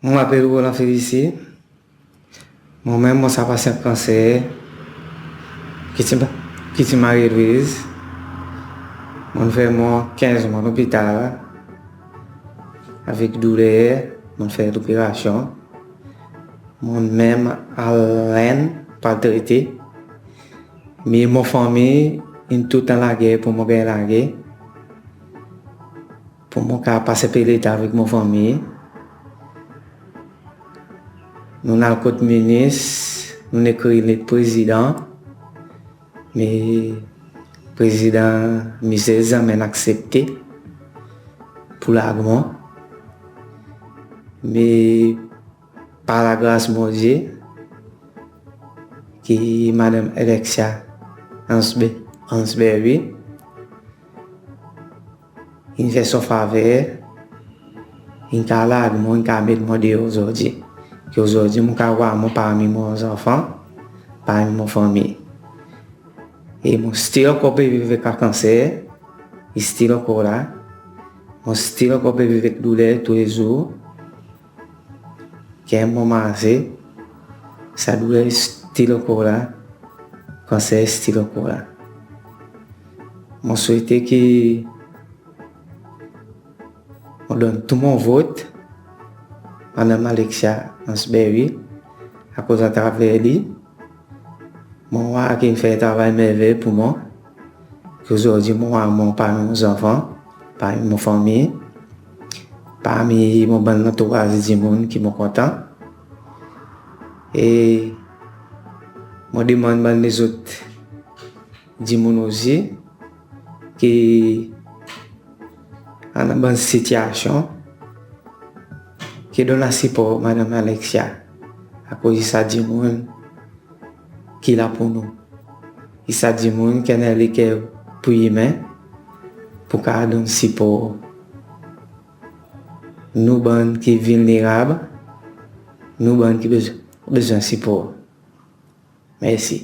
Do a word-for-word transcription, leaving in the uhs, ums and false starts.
Mon apel Roland Félicie. Mwan menm mon sa pasyan kanser ki ti, ki ti Marie Louise. Mon'n fer mwan kenz mwan lopital avek douler, mon'n fer loperasyon. Mon'n menm al Lenn pou al trete. Me mon fanmir in tou dan lager pour mon ganny large, pour mon kapab pas en pe letan avek mon fanmir. Nou'n al kot minis, nou'n ekrir let Prezidan, me Prezidan Michel zanmen aksepte pour larg mwan. Me par lagras Bondye, ki Madanm Alexia Hansbe-, Hansberry in fer son faver, in kapab larg mwan, in kapab met mwan deor ozordi. Ki ozordi mon kapab war mwan parmi mon zanfan, parmi mon fanmir. E mon still ankor pe viv avek kanser, i still ankor la. Mon still ankor pe viv avek douler toulezour. Ker mon marse, sa douler still ankor la, kanser still ankor la. Mon swete ki mon donn tou mon vot Madanm Alexia Hansberry, akoz atraver li mon war ki in fer travay mervey pour mwan. Ki ozordi mon war mwan parmi mon zanfan, parmi mon fanmir, parmi mon bann lantouraz dimoun ki mon kontan. E mon demann bann lezot dimoun osi ki annan bann sitiasyon, ki donn sipor Madanm Alexia, akoz i sa dimoun ki la pour nou. I sa dimoun ki annan leker pour imen, pour kapab donn sipor nou bann ki vilnerab, nou bann ki bez-, bezwen sipor. Mersi.